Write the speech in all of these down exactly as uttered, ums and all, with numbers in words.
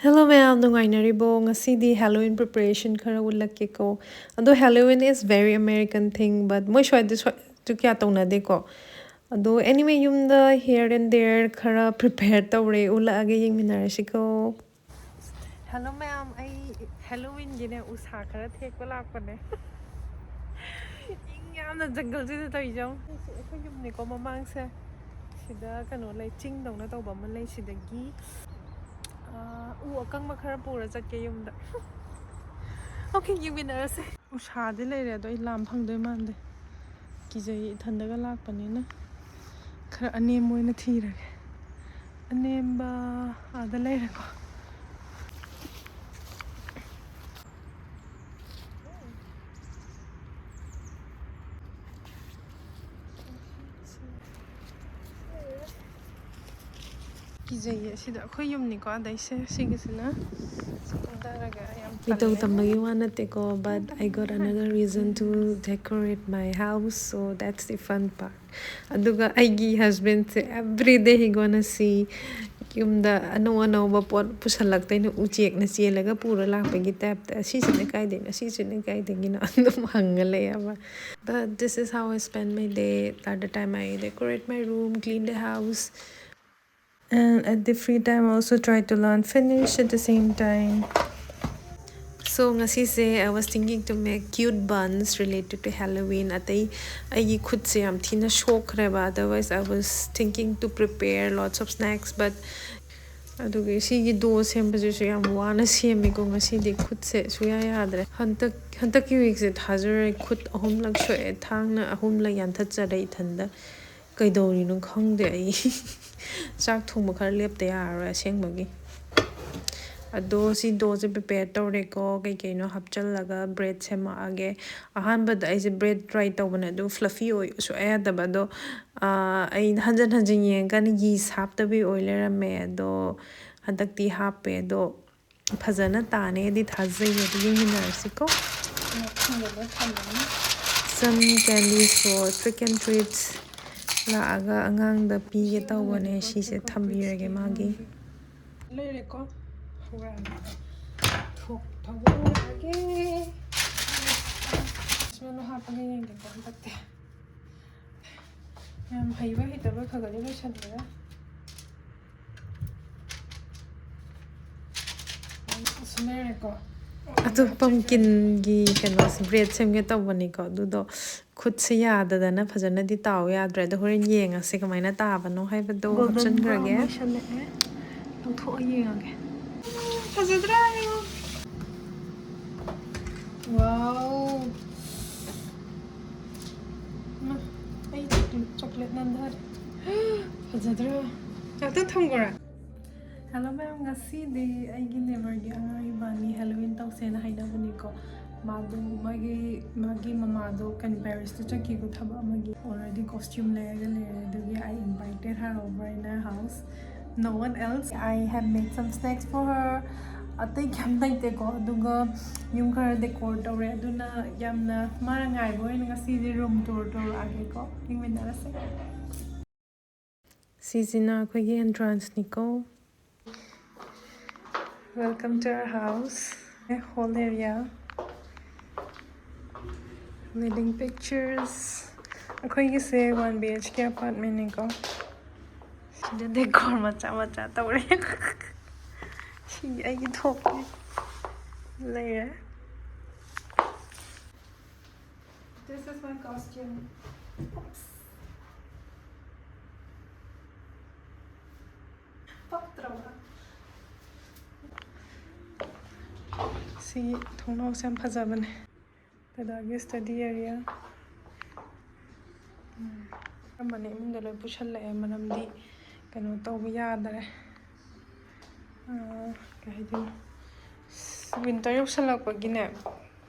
Hello ꯃꯌꯥꯝ, ꯅꯨꯡꯉꯥꯏꯅꯔꯤꯕꯣ? ꯉꯁꯤꯗꯤ Halloween preparation ꯈꯔ ꯎꯠꯂꯛꯀꯦꯀꯣ꯫ ꯑꯗꯣ Halloween is very American thing, but ꯃꯣꯏ ꯁ꯭ꯋꯥꯏꯗꯁꯨ ꯀꯌꯥ ꯇꯧꯅꯗꯦꯀꯣ꯫ ꯑꯗꯣ anyway, ꯌꯨꯝꯗ here and there ꯈꯔ prepare ꯇꯧꯔꯦ, ꯎꯠꯂꯛꯑꯒꯦ, ꯌꯦꯡꯃꯤꯟꯅꯔꯁꯤꯀꯣ꯫ Hello ꯃꯌꯥꯝ, ꯑꯩ Halloweenꯒꯤꯅꯦ ꯎꯁꯥ ꯈꯔ ꯊꯦꯛꯄ ꯂꯥꯛꯄꯅꯦ꯫ ꯏꯪ ꯌꯥꯝꯅ ꯖꯪꯒꯜꯁꯤꯗ ꯇꯧꯔꯤꯁꯦ ꯌꯦꯡꯉꯨ꯫ ꯑꯩꯈꯣꯏ ꯌꯨꯝꯅꯤꯀꯣ ꯃꯃꯥꯡꯁꯦ꯫ ꯁꯤꯗ ꯀꯩꯅꯣ ꯂꯩ, ꯆꯤꯡꯗꯧꯅ ꯇꯧꯕ ꯑꯃ ꯂꯩ꯫ ꯁꯤꯗꯒꯤ ꯑꯥ, ꯎ ꯑꯀꯪꯕ ꯈꯔ ꯄꯨꯔ ꯆꯠꯀꯦ ꯌꯨꯝꯗ꯫ Okay, ꯌꯦꯡꯃꯤꯟꯅꯔꯁꯦ꯫ ꯎꯁꯥꯗꯤ ꯂꯩꯔꯦ, ꯑꯗꯣ ꯑꯩ ꯂꯥꯝ ꯐꯪꯗꯣꯏ ꯃꯥꯟꯗꯦ꯫ ꯀꯤꯖꯩ, ꯏꯊꯟꯗꯒ ꯂꯥꯛꯄꯅꯤꯅ꯫ ꯈꯔ ꯑꯅꯦꯝꯕ ꯑꯣꯏꯅ ꯊꯤꯔꯒꯦ꯫ ꯑꯅꯦꯝꯕ ꯑꯥꯗ ꯂꯩꯔꯦꯀꯣ꯫ ꯀꯤꯖꯩꯌꯦ ꯁꯤꯗ꯫ ꯑꯩꯈꯣꯏ ꯌꯨꯝꯅꯤꯀꯣ ꯑꯗꯩꯁꯦ꯫ ꯁꯤꯒꯤꯁꯤꯅ ꯁꯤ ꯀꯨꯝꯊꯔꯒ ꯌꯥꯝ ꯃꯤꯇꯧ ꯇꯜꯂꯦ꯫ ꯇꯝꯕꯒꯤ ꯋꯥ ꯅꯠꯇꯦꯀꯣ, but I got another reason to decorate my house, so that's the fun part. ꯑꯗꯨꯒ ꯑꯩꯒꯤ husbandꯁꯦ everyday he gonna see ꯌꯨꯝꯗ ꯑꯅꯧ ꯑꯅꯧꯕ ꯄꯣꯠ ꯄꯨꯁꯜꯂꯛꯇꯣꯏꯅꯦ, ꯎꯆꯦꯛꯅ ꯆꯦꯜꯂꯒ ꯄꯨꯔ ꯂꯥꯛꯄꯒꯤ typeꯇ꯫ "ꯑꯁꯤꯁꯤꯅ ꯀꯥꯏꯗꯩꯅꯣ? ꯑꯁꯤꯁꯤꯅ ꯀꯥꯏꯗꯒꯤꯅꯣ?" ꯑꯗꯨꯝ ꯍꯪꯉ ꯂꯩꯌꯦꯕ꯫ But this is how I spend my day. At the time I decorate my room, clean the house, and at the free time I also try to learn Finnish at the same time. So ꯉꯁꯤꯁꯦ I was thinking to make cute buns related to Halloween. ꯑꯇꯩ ꯑꯩꯒꯤ ꯈꯨꯠꯁꯦ ꯌꯥꯝ ꯊꯤꯅ ꯁꯣꯛꯈ꯭ꯔꯦꯕ, otherwise I was thinking to prepare lots of snacks, but ꯑꯗꯨꯒꯤ ꯁꯤꯒꯤ dough ꯁꯦꯝꯕꯁꯤꯁꯨ ꯌꯥꯝ ꯋꯥꯅ ꯁꯦꯝꯃꯤꯀꯣ꯫ ꯉꯁꯤꯗꯤ ꯈꯨꯠꯁꯦ ꯁꯨꯌꯥ ꯌꯥꯗ꯭ꯔꯦ꯫ ꯍꯟꯗꯛ, ꯍꯟꯗꯛꯀꯤ weekꯁꯦ ꯊꯥꯖꯔꯣꯏ, ꯈꯨꯠ ꯑꯍꯨꯝꯂꯛ ꯁꯣꯛꯑꯦ, ꯊꯥꯡꯅ ꯑꯍꯨꯝꯂꯛ ꯌꯥꯟꯊꯠꯆꯔꯦ ꯏꯊꯟꯗ꯫ ꯀꯩꯗꯧꯔꯤꯅꯣ ꯈꯪꯗꯦ ꯑꯩ꯫ ꯆꯥꯛ ꯊꯣꯡꯕ ꯈꯔ ꯂꯦꯞꯇ ꯌꯥꯔꯔꯣꯏ ꯑꯁꯦꯡꯕꯒꯤ꯫ ꯑꯗꯣ ꯁꯤ doughꯁꯦ prepare ꯇꯧꯔꯦꯀꯣ꯫ ꯀꯩꯀꯩꯅꯣ ꯍꯥꯞꯆꯜꯂꯒ bread ꯁꯦꯝꯃꯛꯑꯒꯦ꯫ ꯑꯍꯥꯟꯕꯗ ꯑꯩꯁꯦ bread try ꯇꯧꯕꯅꯦ, ꯑꯗꯨ fluffy ꯑꯣꯏ ꯁꯨꯡꯌꯥ ꯌꯥꯗꯕ꯫ ꯑꯗꯣ, ꯑꯥ, ꯑꯩ ꯍꯟꯖꯟ ꯍꯟꯖꯟ ꯌꯦꯡꯉꯀꯥꯟꯗ yeast ꯍꯥꯞꯇꯕꯤ ꯑꯣꯏ ꯂꯩꯔꯝꯃꯦ꯫ ꯑꯗꯣ ꯍꯟꯗꯛꯇꯤ ꯍꯥꯞꯄꯦ꯫ ꯑꯗꯣ ꯐꯖꯅ ꯇꯥꯅꯦꯗꯤ ꯊꯥꯖꯩ꯫ ꯑꯗꯨ ꯌꯦꯡꯃꯤꯟꯅꯔꯁꯤꯀꯣ꯫ Some candies for trick and treats ꯂꯥꯛꯑꯒ ꯑꯉꯥꯡꯗ ꯄꯤꯒꯦ ꯇꯧꯕꯅꯦ꯫ ꯁꯤꯁꯦ ꯊꯝꯕꯤꯔꯒꯦ ꯃꯥꯒꯤ꯫ ꯂꯩꯔꯦꯀꯣ꯫ ꯊꯣꯛ ꯊꯧꯔꯛꯑꯒꯦ꯫ ꯁꯨꯃꯥꯏꯅ ꯍꯥꯞꯄꯒ ꯌꯦꯡꯒꯦꯀꯣ ꯍꯟꯗꯛꯇꯤ꯫ ꯌꯥꯝ ꯍꯩꯕ ꯍꯩꯇꯕ ꯈꯔ ꯈꯔꯗꯤ ꯂꯣꯏꯁꯟꯈ꯭ꯔꯦ꯫ ꯑꯁꯤ ꯂꯩꯔꯦꯀꯣ꯫ ꯑꯗꯣ ꯄꯝꯀꯤꯟꯒꯤ ꯀꯩꯅꯣꯁꯦ, ꯕ꯭ꯔꯦꯗ ꯁꯦꯝꯒꯦ ꯇꯧꯕꯅꯤꯀꯣ, ꯑꯗꯨꯗꯣ ꯈꯨꯠꯁꯦ ꯌꯥꯗꯗꯅ ꯐꯖꯅꯗꯤ ꯇꯥꯎ ꯌꯥꯗ꯭ꯔꯦ꯫ ꯑꯗꯣ ꯍꯣꯔꯦꯟ ꯌꯦꯡꯉꯁꯦ ꯀꯃꯥꯏꯅ ꯇꯥꯕꯅꯣ ꯍꯥꯏꯕꯗꯣ꯫ ꯒꯣꯜꯗꯟ ꯍꯥꯞꯆꯤꯟꯈ꯭ꯔꯒꯦ꯫ ꯕ꯭ꯔꯥꯎꯟ ꯑꯣꯏꯁꯜꯂꯛꯑꯦ꯫ ꯂꯧꯊꯣꯛꯑ ꯌꯦꯡꯉꯒꯦ꯫ ꯐꯖꯗ꯭ꯔꯥ ꯌꯦꯡꯉꯣ꯫ ꯋꯥꯎ꯫ ꯃꯥ, ꯑꯩ ꯆꯣꯀ꯭ꯂꯦꯠ, ꯆꯣꯀ꯭ꯂꯦꯠ ꯅꯝꯊꯔꯦ꯫ ꯐꯖꯗ꯭ꯔꯥ? ꯉꯥꯛꯇꯪ ꯊꯝꯈꯣꯔꯥ? ꯍꯦꯜꯂꯣ ꯃꯌꯥꯝ, ꯉꯁꯤꯗꯤ ꯑꯩꯒꯤ ꯅꯦꯕꯔꯒꯤ ꯑꯉꯥꯡ ꯏꯕꯥꯅꯤ ꯍꯦꯂꯣꯋꯤꯟ ꯇꯧꯁꯦꯅ ꯍꯥꯏꯅꯕꯅꯤꯀꯣ꯫ ꯃꯥꯗꯣ ꯃꯥꯒꯤ, ꯃꯥꯒꯤ ꯃꯃꯥꯗꯣ ꯀꯩꯅꯣ ꯄꯦꯔꯤꯁꯇ ꯆꯠꯈꯤꯕ ꯊꯕꯛ ꯑꯃꯒꯤ꯫ Already costume ꯂꯩꯔꯒ ꯂꯩꯔꯦ, ꯑꯗꯨꯒꯤ I invited her over in her house. No one else. I have made some snacks for her. ꯑꯇꯩ ꯀꯩꯝ ꯂꯩꯇꯦꯀꯣ꯫ ꯑꯗꯨꯒ ꯌꯨꯝ ꯈꯔ decor ꯇꯧꯔꯦ꯫ ꯑꯗꯨꯅ ꯌꯥꯝꯅ ꯃꯥꯅ ꯉꯥꯏꯕ ꯑꯣꯏꯅ ꯉꯁꯤꯗꯤ room tour ꯇꯧꯔꯛꯑꯒꯦꯀꯣ꯫ ꯌꯦꯡꯃꯤꯟꯅꯔꯁꯦ꯫ ꯁꯤꯁꯤꯅ ꯑꯩꯈꯣꯏꯒꯤ entrance ꯅꯤꯀꯣ꯫ Welcome to our house. Whole area. Wedding pictures. ꯑꯩꯈꯣꯏꯒꯤꯁꯦ one B H K apartment ꯅꯤꯀꯣ꯫ ꯁꯤꯗ decor ꯃꯆꯥ ꯃꯆꯥ ꯇꯧꯔꯦ꯫ ꯁꯤ ꯑꯩꯒꯤ ꯊꯣꯛꯄ ꯂꯩꯔꯦ꯫ This is my costume. Oops. ꯄꯛꯇ꯭ꯔꯕ? ꯁꯤꯒꯤ ꯊꯣꯡꯅꯥꯎꯁꯦ ꯌꯥꯝ ꯐꯖꯕꯅꯦ꯫ ꯗꯗꯥꯒꯤ study area꯫ ꯎꯝ꯫ ꯑꯃꯅ ꯏꯃꯨꯡꯗ ꯂꯣꯏ ꯄꯨꯁꯜꯂꯛꯑꯦ, ꯃꯔꯝꯗꯤ ꯀꯩꯅꯣ ꯇꯧꯕ ꯌꯥꯗꯔꯦ꯫ ꯑꯥ, ꯀꯩ ꯍꯥꯏꯗꯣꯏꯅꯣ? ꯑꯁ, winter ꯌꯧꯁꯜꯂꯛꯄꯒꯤꯅꯦ,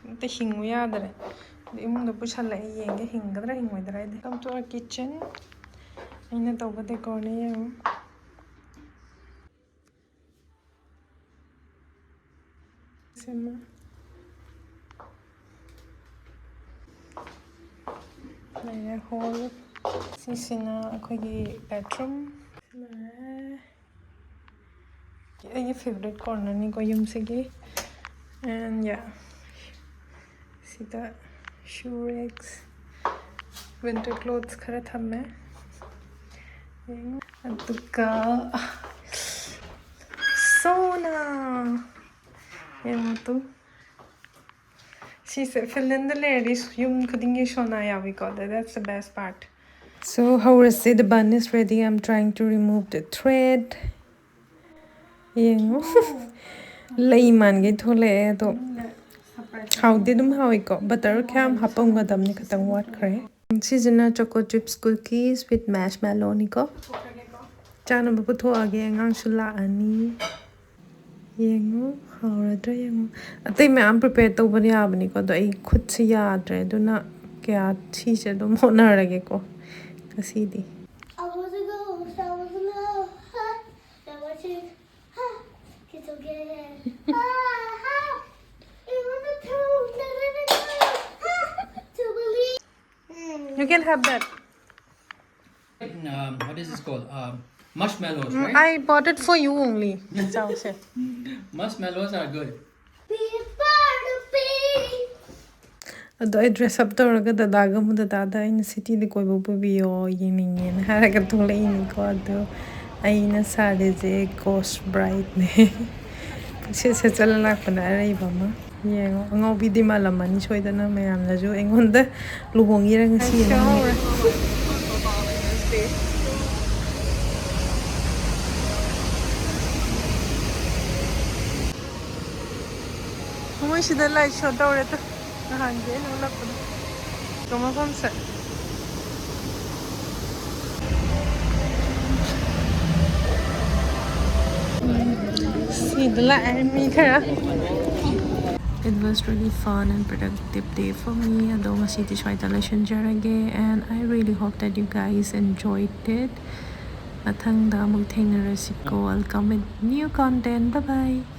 ꯑꯝꯇ ꯍꯤꯡꯉꯨ ꯌꯥꯗꯔꯦ꯫ ꯑꯗꯨ ꯏꯃꯨꯡꯗ ꯄꯨꯁꯜꯂꯛꯑꯦ, ꯌꯦꯡꯒꯦ ꯍꯤꯡꯒꯗ꯭ꯔꯥ ꯍꯤꯡꯉꯣꯏꯗ꯭ꯔꯥ ꯍꯥꯏꯗꯤ꯫ Come to our kitchen. ꯑꯩꯅ ꯇꯧꯕ decorꯅꯦ ꯌꯦꯡꯉꯨ꯫ ꯁꯤꯃ ꯂꯩꯔꯦ, hall꯫ ꯁꯤꯁꯤꯅ ꯑꯩꯈꯣꯏꯒꯤ bedroom꯫ ꯂꯩꯔꯦ꯫ ꯑꯩꯒꯤ ꯐꯦꯕꯣꯔꯥꯏꯠ ꯀꯣꯔꯅꯔꯅꯤꯀꯣ ꯌꯨꯝꯁꯤꯒꯤ꯫ And yeah, ꯁꯤꯗ shoe racks, winter clothes ꯈꯔ ꯊꯝꯃꯦ꯫ ꯌꯦꯡꯉꯨ꯫ ꯑꯗꯨꯒ ꯁꯣꯅꯥ, ꯌꯦꯡꯉꯨ ꯇꯨ꯫ ꯁꯤꯁꯦ ꯐꯤꯟꯂꯦꯟꯗ ꯂꯩꯔꯗꯤ ꯌꯨꯝ ꯈꯨꯗꯤꯡꯒꯤ Sona ꯌꯥꯎꯏꯀꯣ꯫ That's the best part. So ꯍꯧꯔꯁꯦ꯫ The bun is ready. I'm trying to remove the thread. ꯌꯦꯡꯉꯣ꯫ ꯂꯩ ꯃꯥꯟꯒꯩ ꯊꯣꯛꯂꯛꯑꯦ ꯑꯗꯣ꯫ ꯍꯥꯎꯗꯤ ꯑꯗꯨꯝ ꯍꯥꯎꯏꯀꯣ꯫ ꯕꯇꯔ ꯈꯔ ꯌꯥꯝ ꯍꯥꯞꯄꯝꯒꯗꯕꯅꯤ, ꯈꯤꯇꯪ ꯋꯥꯠꯈ꯭ꯔꯦ꯫ ꯁꯤꯁꯤꯅ choco chips cookies with marshmallowꯅꯤꯀꯣ꯫ ꯆꯥꯅꯕ ꯄꯨꯊꯣꯛꯑꯒꯦ, ꯑꯉꯥꯡꯁꯨ ꯂꯥꯛꯑꯅꯤ꯫ ꯌꯦꯡꯉꯨ, ꯍꯥꯎꯔꯗ꯭ꯔꯥ ꯌꯦꯡꯉꯨ꯫ ꯑꯇꯩ ꯃꯌꯥꯝ prepare ꯇꯧꯕ ꯌꯥꯕꯅꯤꯀꯣ, ꯑꯗꯣ ꯑꯩ ꯈꯨꯠꯁꯤ ꯌꯥꯗ꯭ꯔꯦ, ꯑꯗꯨꯅ ꯀꯌꯥ, ꯁꯤꯁꯦ ꯑꯗꯨꯝ ꯍꯣꯠꯅꯔꯒꯦꯀꯣ ꯉꯁꯤꯗꯤ꯫ I was a ghost, I was in love, ha, never change, ha, kiss again, ha, ha, it was a truth, never been told, ha, to believe. You can have that. Um, what is this called? Um, marshmallows, right? I bought it for you only. ꯆꯥꯎꯁꯦ꯫ Marshmallows are good. ꯑꯗꯣ ꯑꯩ dress up ꯇꯧꯔꯒ ꯗꯗꯥꯒ ꯑꯃꯨꯛ, ꯗꯗꯥꯗ ꯑꯩꯅ cityꯗ ꯀꯣꯏꯕ ꯄꯨꯕꯤꯌꯣ, ꯌꯦꯡꯅꯤꯡꯉꯦꯅ ꯍꯥꯏꯔꯒ ꯊꯣꯛꯂꯛꯏꯅꯤꯀꯣ꯫ ꯑꯗꯣ ꯑꯩꯅ ꯁꯥꯔꯤꯁꯦ ghost brideꯅꯦ꯫ ꯄꯨꯡꯁꯦꯠ ꯁꯦꯠꯆꯜꯂ ꯂꯥꯛꯄꯅ ꯑꯔꯩꯕ ꯑꯃ꯫ ꯌꯦꯡꯉꯣ, ꯑꯉꯥꯎꯕꯤꯗꯤ ꯃꯥꯜꯂꯝꯃꯅꯤ ꯁꯣꯏꯗꯅ ꯃꯌꯥꯝꯅꯁꯨ ꯑꯩꯉꯣꯟꯗ ꯂꯨꯍꯣꯡꯉꯤꯔ ꯉꯁꯤ ꯑꯅ꯫ ꯃꯣꯏ ꯁꯤꯗ light show ꯇꯧꯔꯦ ꯇꯨ꯫ ꯅꯍꯥꯟꯒꯤ ꯑꯩꯅ ꯎꯠꯂꯛꯄꯗꯣ꯫ ꯃꯐꯝꯁꯦ꯫ ꯁꯤꯗ ꯂꯥꯛꯑꯦ ꯃꯤ ꯈꯔ꯫ It was really fun and productive day for me. ꯑꯗꯣ ꯉꯁꯤꯗꯤ ꯁ꯭ꯋꯥꯏꯗ ꯂꯣꯏꯁꯤꯟꯖꯔꯒꯦ, and I really hope that you guys enjoyed it. ꯃꯊꯪꯗ ꯑꯃꯨꯛ ꯊꯦꯡꯅꯔꯁꯤꯀꯣ꯫ I'll come with new content. Bye bye.